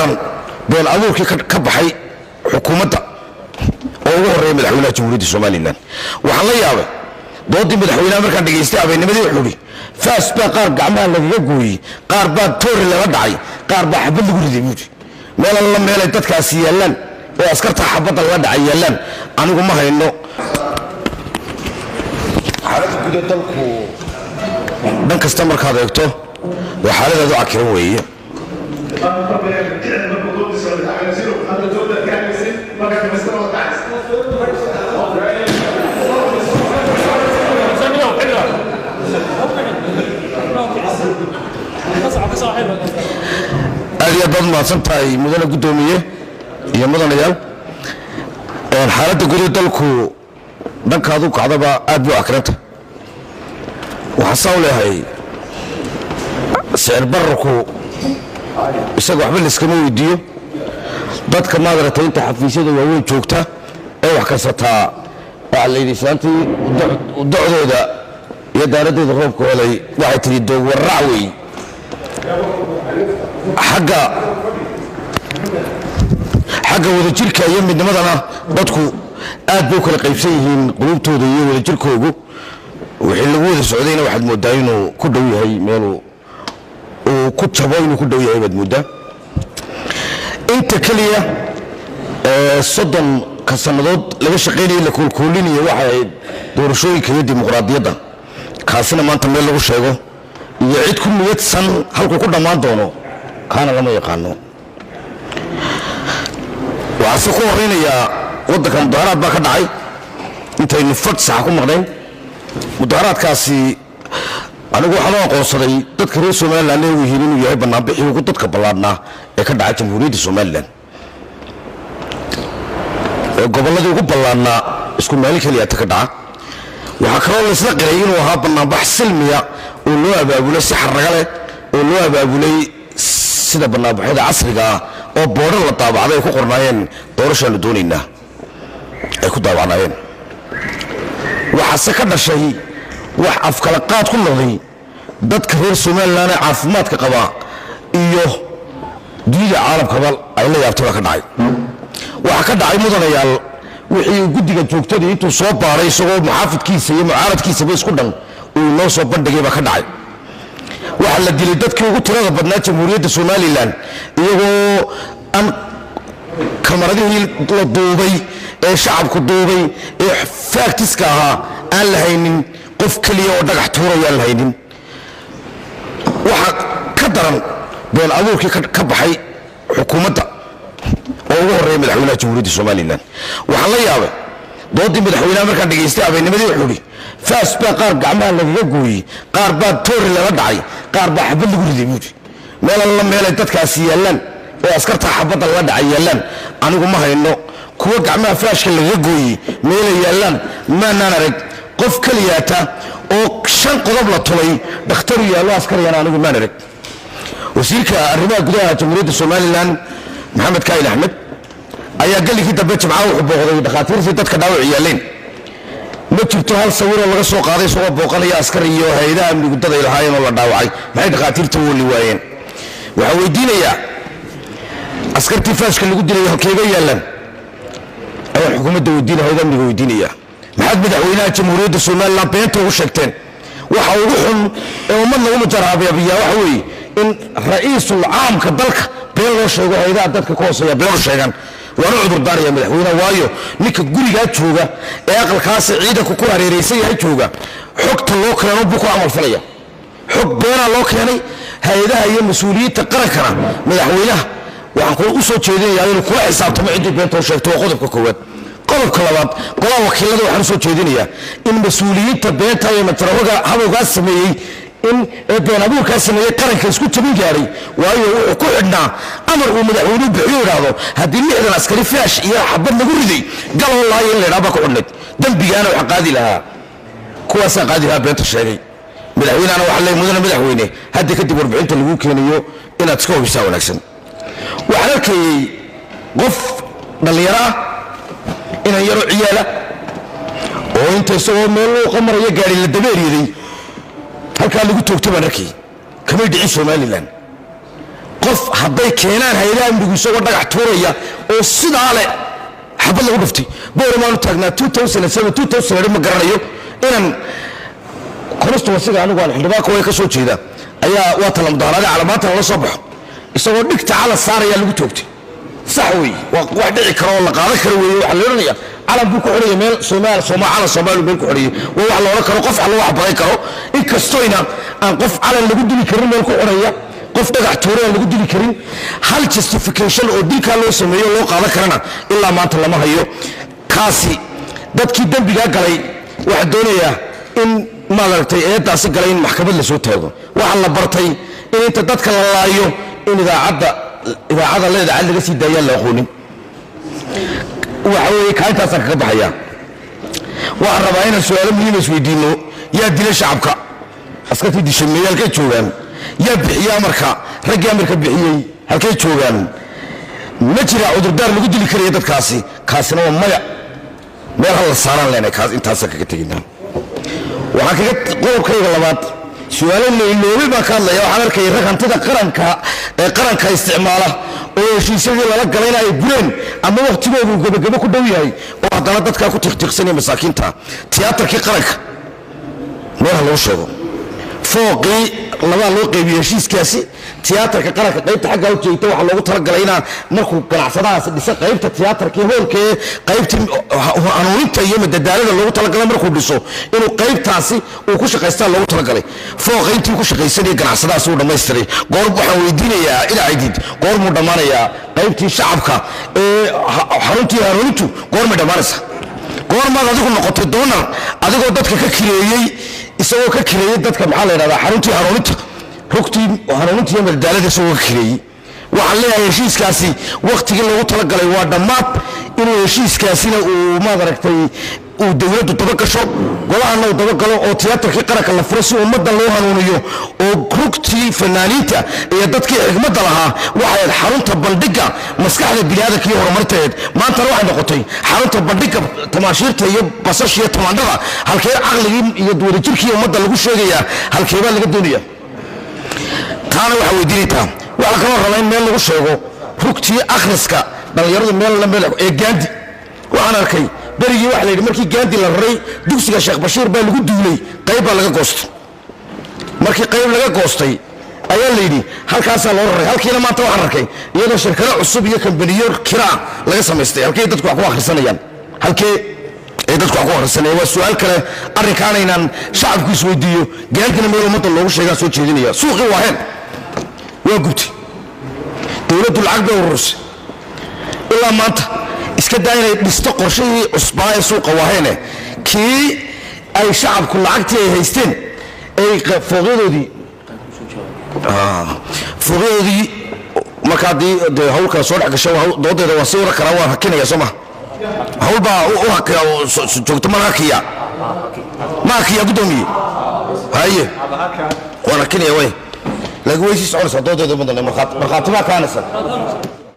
Daran been abuurkii ka baxay xukuumadda oo ugu horreeya madaxweynaha Jamhuuriyadda Somalilan. Waxaan la yaabay doodii madaxweynaha markaan dhegaystay habeennimadii. Wuxuu ihi, faas baa qaar gacmaha lagaga gooyey, qaar baa toori lala dhacay, qaar baa xabad lagu riday, buuri. Meel alla meelay dadkaasi yaallaan oo askarta xabadda lala dhacay yaallaan anigu ma hayno. Xaaladda guud ee dalku dhan kasta markaad eegto waa xaaladaadu cakiran weeye. Aad iyo aad baad mahadsan tahay, mudane guddoomiye iyo mudanayaal. Xaaladda guud ee dalku dhankaadu kacdaba aad buu cakiranta. Waxaan saa u leeyahay, sicir bararku isaga waxba layskama weydiiyo. Dadka maadaragtay inta xafiisyada waaweyn joogta ee wax karsataa, waxaa la yidhi islaantii docdooda iyo daaraddeeda roobku helay waxay tidhi, doog warrac wey. Xagga wadajirka iyo midnimadana dadku aad bay u kala qaybsan yihiin qulubtooda iyo wadajirkoogu. Wixii lagu wada socdayna waxaad mooddaa inuu ku dhow yahay meeluu uu ku jabo, inuu ku dhow yahay baad mooddaa. Inta keliya ee 30-ka sannadood laga shaqaynayay la koolkoolinayo waxay ahayd doorashooyinka iyo dimuqraadiyadda. Kaasina maanta meel lagu sheego iyo cid ku niyadsan halkuu ku dhammaan doono kaana lama yaqaano. Waxaase ku horaynayaa, waddanka mudaharaad baa ka dhacay intaynu fadh saxa ku maqnayn. Mudaharaadkaasi anigu waxaan u aqoonsaday dadka reer Somalilan ee u yihiin inuu yahay banaanbixii ugu dadka ballaadhnaa ee ka dhacay Jamhuuriyadda Somalilan ee gobolladii ugu ballaadhnaa isku maalin keliyata ka dhaca. Waxaa kaloo laysla qiray inuu ahaa banaanbax silmiya oo loo abaabulay si xarraga leh, oo loo abaabulay sida banaanbaxyada casriga ah, oo boodho la daabacday ay ku qornaayeen "Doorashaanu doonaynaa" ay ku daabacnaayeen. Waxaase ka dhashay wax afkala qaad ku noqday dadka reer Somalilan ee caafimaadka qabaa iyo dunida caalamkaba ay la yaabtay baa ka dhacay. Waxaa ka dhacay, mudanayaal, wixii guddiga joogtadii intuu soo baaray, isagoo muxaafidkiisa iyo mucaaradkiisaba isku dhan, uu inoo soo bandhigay baa ka dhacay. Waxaa la dilay dadkii ugu tirada badnaa Jamhuuriyadda Somalilan, iyagoo aan kamaradihii la duubay ee shacabku duubay ee facts-ka ahaa aan la haynin, qof keliya oo dhagax tuuraya aan la haynin. Waxaa ka daran been abuurkii ka baxay xukuumadda oo ugu horreeya madaxweynaha Jamhuuriyadda Somalilan. Waxaan la yaabay doodii madaxweynaha markaan dhegaystay habeennimadii. Wuxuu ihi, faas baa qaar gacmaha lagaga gooyey, qaar baa toori lala dhacay, qaar baa xabad lagu riday, buuri. Meel alla meelay dadkaasi yaallaan oo askarta xabadda lala dhacay yaallaan anigu ma hayno. Kuwa gacmaha faashka lagaga gooyey meelay yaallaan maanaan arag. Qof keliyaata oo 5 qodob la tulay dhakhtaru yaallo askariyana anigu maan arag. Wasiirka arrimaha gudaha Jamhuuriyadda Somalilan, Maxamed Kaahin Axmed, ayaa gallinkii dambe Jimcaha wuxuu booqday dhakhaatiirtii dadka dhaawac yaaleen. Ma jirto hal sawiroo laga soo qaaday isagoo booqanaya askar iyo hay-adaha amnigu daday lahaayeen oo la dhaawacay. Maxay dhakhaatiirta u wali waayeen? Waxaa weydiinayaa, askartii faashka lagu dilay halkeega yaallaan ayaan xukuumadda weydiinaya, hayada amniga weydiinaya. Maxaad madaxweynaha Jamhuuriyadda Somalilan beenta ugu sheegteen? Waxa ugu xun ee ummad lagu mujaraabiyaa waxa weeye in ra'iisul caamka dalka been loo sheego, hayadaha dadka ka hooseeya been u sheegaan. Waana cudur daaraya madaxweynaha, waayo ninka gurigaa jooga ee aqalkaasi ciidanku ku hareeraysan yahay jooga, xogta loo keeno buu ku camal falaya. Xog beenaa loo keenay. Hay-adaha iyo mas-uuliyiinta qarankana madaxweynaha waxaan u soo jeedinayaa inuu kula xisaabtamo ciddii beenta u sheegto. Waa qodobka koowaad. Qodobka labaad, golaha wakiilada waxaan usoo jeedinayaa in mas-uuliyiinta beenta iyo majarawaga habowgaa sameeyey, in ee been abuurkaa sameeyey, qaranka isku jabin gaaray, waayo wuxuu ku xidhnaa amar uu madaxweynuhu bixiyo, idhaahdo haddii 60 askari faash iyo xabad lagu riday galoo lahayo in la idhaha baa ku xidhnayd. Dembigaana waxa qaadi lahaa kuwaasaa qaadi lahaa beenta sheegay. Madaxweynehana waxaa leeyahay, mudane madaxweyne, hadda kadib warbixinta lagu keenayo inaad iska hubisaa wanaagsan. Waxaan arkayey qof dhallinyaro ah, inan yaro ciyaala, oo inta isagoo meel luuqa maraya gaari la dabeeryaday halkaa lagu toogto baan arkayay. Kamay dhicin Somalilan. Qof hadday keenaan hayadaha amnigu isagoo dhagax tuuraya oo sidaa leh xabad lagu dhuftay, Booramaanu taagnaa 2007, 2008, ma garanayo, inaan constituency-ga anigu aan xildhibaanka way ka soo jeeda ayaa waa tala mudaharaada calamaanta lala soo baxo, isagoo dhigta calan saaraya lagu toogtay. Sax weeye, waa wax dhici karo oo la qaadan karo weeye. Waxaa la odhanaya calan buu ku xidhaya meel Soomaal Sooma calan Soomaali meel ku xidhayay. Waa wax la odhan karo, qof wax lagu xabadayn karo, inkastoyna aan qof calan lagu dili karin meel ku xidhaya, qof dhagax tuuray aan lagu dili karin. Hal justification oo dilkaa loo sameeyo loo qaadan karana ilaa maanta lama hayo. Kaasi dadkii dembigaa galay waxaa doonayaa in, maaragtay, eedaasi galay in maxkamad lasoo taago. Waxaa la bartay in inta dadka la laayo in idaacadda idaacada la idaacad laga sii daayaan la aqoonin. Waxa weeye kaa intaasaan kaga baxaya. Waxaan rabaa inaan su-aalo muhiima isweydiino. Yaa dilay shacabka? Askartii dishay meeye? Halkay joogaan? Yaa bixiyey amarka? Raggii amarka bixiyey halkay joogaan? Ma jira cudurdaar lagu dili karaya dadkaasi? Kaasina waa maya. Meel hal la saaraan leenahay. Kaas intaasaan kaga tegina. Waxaan kaga qodobkayga labaad, su-aalo la iloobay baan ka hadlaya. Waxaan arkayay rag hantida qaranka ee qaranka isticmaala oo heshiisyadii lala galayna ay bureen ama waktigoodu gebagebo ku dhow yahay, oo haddana dadkaa ku tiqtiiqsanaya masaakiinta. Tiyaatarkii qaranka meel ha lagu sheego. Fooqii labaa loo qaybiyey heshiiskaasi. Tiyaatarka qaranka qaybta xaggaa u jeegta waxaa loogu talagalay inaa markuu ganacsadahaasi dhisa qaybta tiyaatarkii hoolkee, qaybtii hanuuninta iyo madadaalada loogu talagalay markuu dhiso, inuu qaybtaasi uu ku shaqaystaa loogu talagalay. Fooqa intii ku shaqaysanaya ganacsadahaasi uu dhammaystiray. Goor waxaan weydiinayaa Ina Caydiid, goormuu dhammaanayaa qaybtii shacabka ee xaruntii hanuunintu? Goormay dhammaanaysaa? Goormaad adigu noqotay donor, adigoo dadka ka kireeyey, isagoo ka kireeyey dadka, maxaa la yidhahdaa, xaruntii hanuuninta, rugtii hanuuninta iyo madadaalada isagoo ka kireeyey? Waxaan leeyahay heshiiskaasi waktigii loogu talagalay waa dhammaad. Inuu heshiiskaasina uu, maad aragtay, uu dowladdu dabagasho, golahana uu dabagalo, oo tiyaatarkii qaranka la furo si ummadda loo hanuuniyo, oo rugtii fanaaniinta iyo dadkii xigmadda lahaa. Waxay ahayd xarunta bandhigga maskaxda biniaadanka iyo horumarteed. Maantana waxay noqotay xarunta bandhigga tamaashiirta iyo basasha iyo tamaandhada. Halkee caqligii iyo wadajirkii ummadda lagu sheegayaa? Halkeebaa laga doonaya? Taana waxaa weydiinaytaa. Waxaa kaloo rabaa in meel lagu sheego rugtii akhriska dhallinyaradu meel la meel ee Gaandi. Waxaan arkay berigii waxa la yidhi markii Gaandi la raray, dugsiga Sheekh Bashiir baa lagu duulay, qayb baa laga goostay. Markii qayb laga goostay ayaa la yidhi halkaasaa loo raray. Halkiina maanta waxaan arkay iyadoo shirkado cusub iyo kambaniyo kiraa laga samaystay. Halkee dadku wax ku akhrisanayaan? Halkee ay dadku wax ku akhrisanayaan? Waa su-aal kale. Arrinkaana inaan shacabku isweydiiyo, Gaandina meel ummadda loogu sheegaan soo jeedinaya. Suuqii Waaheen waa gubtay. Dowladdu lacag bay ururisay. Ilaa maanta iska daa inay dhisto qorshihii cusbaa ee suuqa Waaheene, kii ay shacabku lacagtii ay haysteen ay fooqyadoodii. Marka haddii dee hawl kale soo dhex gasho, doodeeda waan sii waran karaa, waan hakinaya, soo ma hawl baa u hakiya joogto? Mana hakiya, ma hakiya, guddoomiye? Haye, waan hakinaya way, laakiin way sii soconaysaa doodeeda. Mudan, markhaati baa kaanaysa.